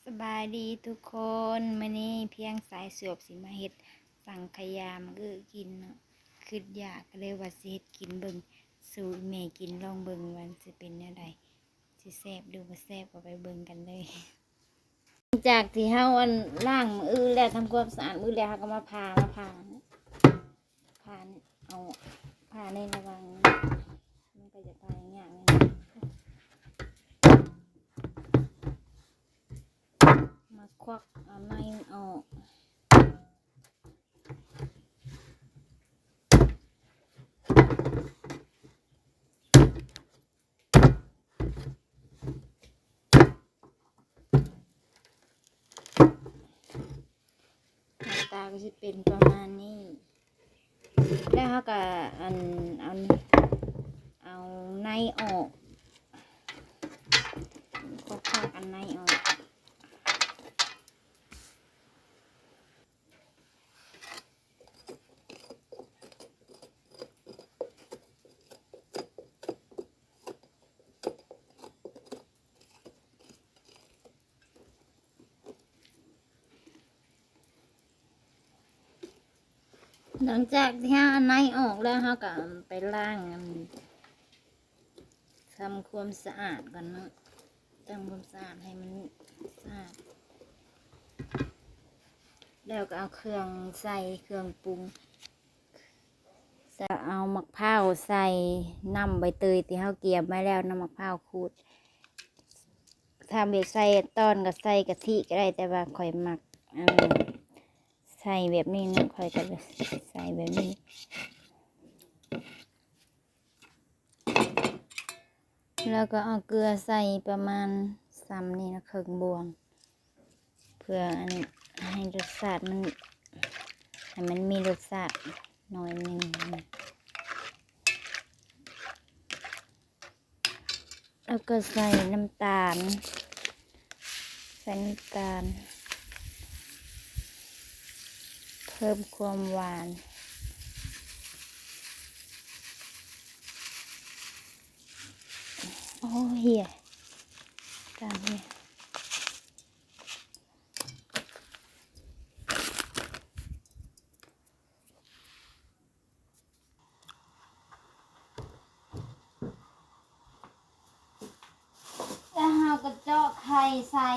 ສະບາຍດີທຸກຄົນ ມື້ນີ້ພຽງສາຍສວບຊິມາເຮັດສັງຂະຫຍາມາອຶກິນເນາະ ຄຶດຢາກກໍເລີຍວ່າຊິເຮັດກິນເບິ່ງ ສູ່ແມ່ກິນລອງເບິ່ງວ່າຊິເປັນແນວໃດ ຊິແຊບຫຼືບໍ່ແຊບ ກໍໄປເບິ່ງກັນເລີຍ. ຫຼັງຈາກທີ່ເຮົາ ອັນ ລ້າງມື້ອື່ນແລ້ວ ທຳຄວາມສະອາດມື້ອື່ນແລ້ວ ເຮົາກໍມາຜ່າ ມາຜ່າ ຜ່າ ເອົາ ຜ່າໃນລະຫວ່າງ ມັນກໍຈະຜ່າຍາກໜ້ອຍ ມາຄວັກເອົາໃນອອກ. ໜ້າຕາກໍຊິເປັນປະມານນີ້ ແລ້ວເຮົາກໍ ອັນ ເອົາ ເອົາໃນອອກ ຄວັກເອົາໃນອອກ. ຫຼັງຈາກທີ່ເຮົາເອົາໃນອອກແລ້ວ ເຮົາກໍເອົາໄປລ້າງ ອັນ ທຳຄວາມສະອາດກ່ອນເນາະ ທຳຄວາມສະອາດໃຫ້ມັນສະອາດ ແລ້ວກໍເອົາເຄື່ອງໃສ່ ເຄື່ອງປຸງ ແລ້ວເອົາໝາກພ້າວໃສ່ ນ້ຳໃບເຕີຍທີ່ເຮົາກຽມໄວ້ແລ້ວ ນ້ຳໝາກພ້າວຂູດ ຖ້າແບບໃສ່ຕອນກໍໃສ່ກະທິກໍໄດ້ ແຕ່ວ່າຂ້ອຍມັກ ອັນ ໃສ່ແບບນີ້ເນາະ ຂ້ອຍກໍໃສ່ແບບນີ້. ແລ້ວກໍເອົາເກືອໃສ່ປະມານສ່ຳນີ້ນະ ເຄິ່ງບ່ວງ ເພື່ອ ອັນ ໃຫ້ລົດຊາດມັນ ໃຫ້ມັນມີລົດຊາດໜ້ອຍໜຶ່ງ. ແລ້ວກໍໃສ່ນ້ຳຕານ ໃສ່ນ້ຳຕານ ເພີ່ມຄວາມຫວານ. ໂອ້ ເຫຍ ຕານເຫຍ. ແລ້ວເຮົາກໍເຈາະໄຂ່ໃສ່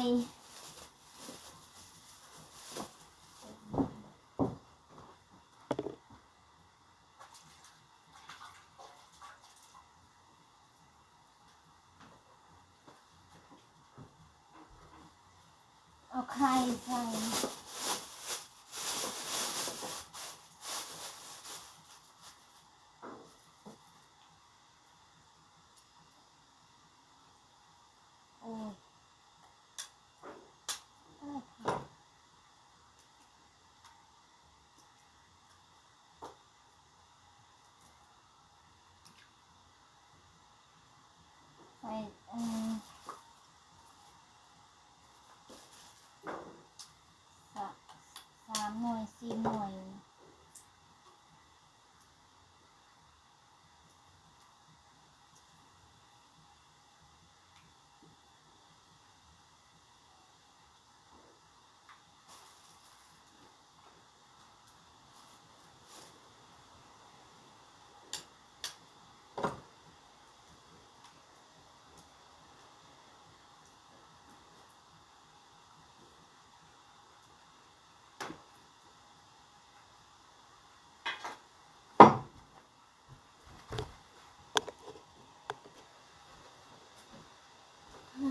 ເອົາໄຂ່ໃສ່ ໂອ້ຍ ໃສ່ ເອີ ສາມໜ່ວຍ ສີ່ໜ່ວຍ.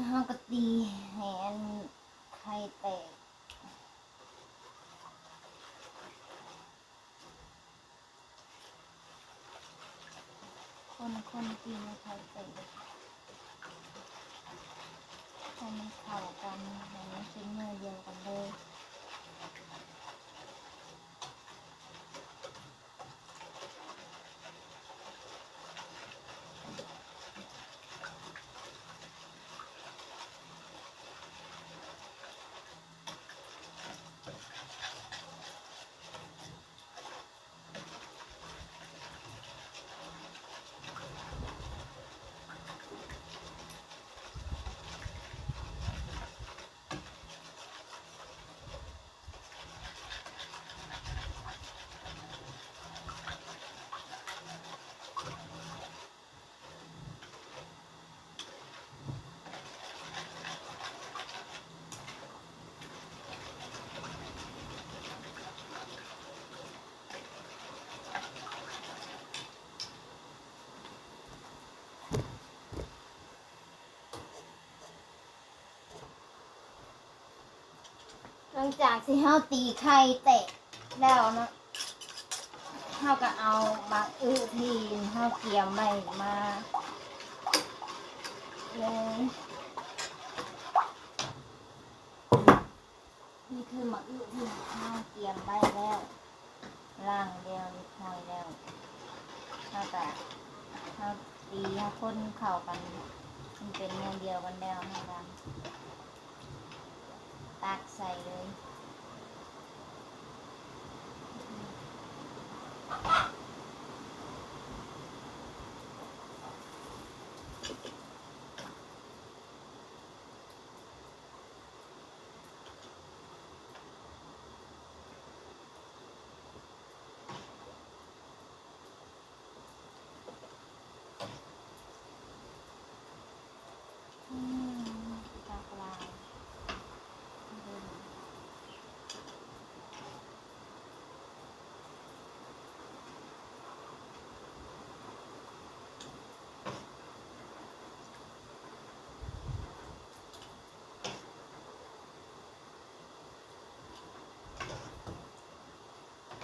ເຮົາກໍຕີໃຫ້ອັນໄຂ່ແຕກ ຄົນໆ ຕີໃຫ້ໄຂ່ແຕກ ໃຫ້ມັນເຂົ້າກັນ ໃຫ້ມັນເປັນເນື້ອດຽວກັນເລີຍ. ເ ຫຼັງຈາກທີ່ເຮົາຕີໄຂ່ແຕກແລ້ວເນາະ ເຮົາກໍເອົາໝາກອຶທີ່ເຮົາກຽມໄວ້ມາເລີຍ. ນີ້ຄືໝາກອຶທີ່ເຮົາກຽມໄວ້ແລ້ວ ລ້າງແລ້ວ ຮຽບຮ້ອຍແລ້ວ ເຮົາກະ ເຮົາຕີ ເຮົາຄົນເຂົ້າກັນ ມັນເປັນແນວດຽວກັນແລ້ວ ເຮົາກະຕັກໃສ່ເລີຍ. ອືມ ຕັກຫຼາຍ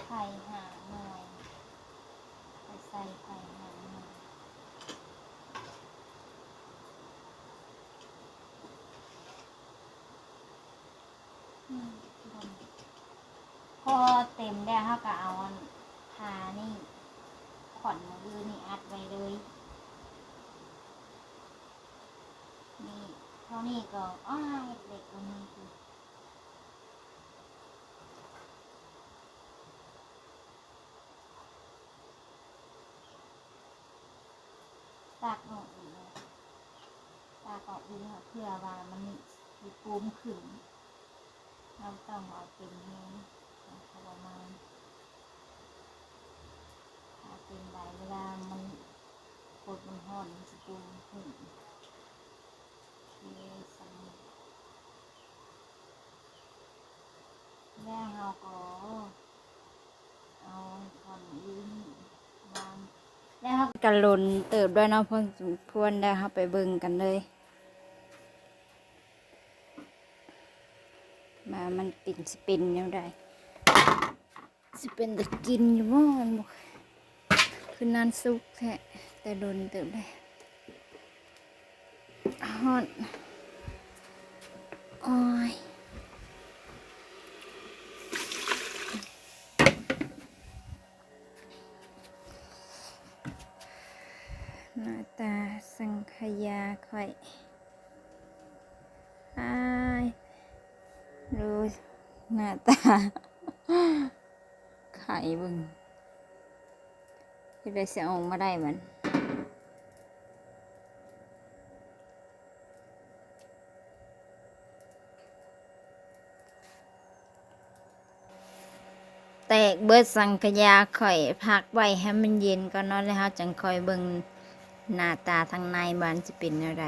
ໄຂ່ຫ້າໜ່ວຍ ໄປໃສ່ໄຂ່ຫ້າໜ່ວຍ. ອືມ ພໍເຕັມແລ້ວ ເຮົາກໍເອົາອັນ ຜ້ານີ້ ຂ້ອນມືນີ້ອັດໄວ້ເລີຍ. ນີ້ ເທົ່ານີ້ກໍ ອ້າ ເລັກກວ່ານີ້ຄື ຕັກອອກອີກ ຕັກອອກອີກ ເພື່ອວ່າມັນຊິປູມຂຶ້ນ ເຮົາຕ້ອງເອົາເຕັມແຮງ ພໍປະມານ ຖ້າເຕັມຫຼາຍ ເວລາມັນ ກົດມັນຮ້ອນ ມັນຊິປູມຂຶ້ນ. ໂອເຄ ສ່ຳນີ້ ແລ້ວເຮົາກໍເອົາຂ້ອນອື່ນວາງ ແລ້ວເຮົາກໍລົນເຕີບດ້ວຍເນາະ ພໍສົມຄວນ ແລ້ວເຮົາໄປເບິ່ງກັນເລີຍ ວ່າມັນເປັນ ຊິເປັນແນວໃດ. ຊິເປັນຕາກິນຢູ່ບໍ່? ມັນບໍ່ ຄືນັ້ນສຸກແທ້ ແຕ່ດົນເຕີບແລ້ວ. ຮ້ອນ ໂອ້ຍ ໜ້າຕາສັງຂະຍາຂ້ອຍ. ອ້າຍ ດູໜ້າຕາ ໄຂ່ເບິ່ງ ເຮັດໃດຊິເອົາອອກມາໄດ້ບັດ. ແຕກເບິດສັງຂະຍາຂ້ອຍ ພັກໄວ້ໃຫ້ມັນເຢັນກ່ອນເນາະ ແລ້ວເຮົາຈັ່ງຄ່ອຍເບິ່ງໜ້າຕາທາງໃນວ່າມັນຊິເປັນແນວໃດ.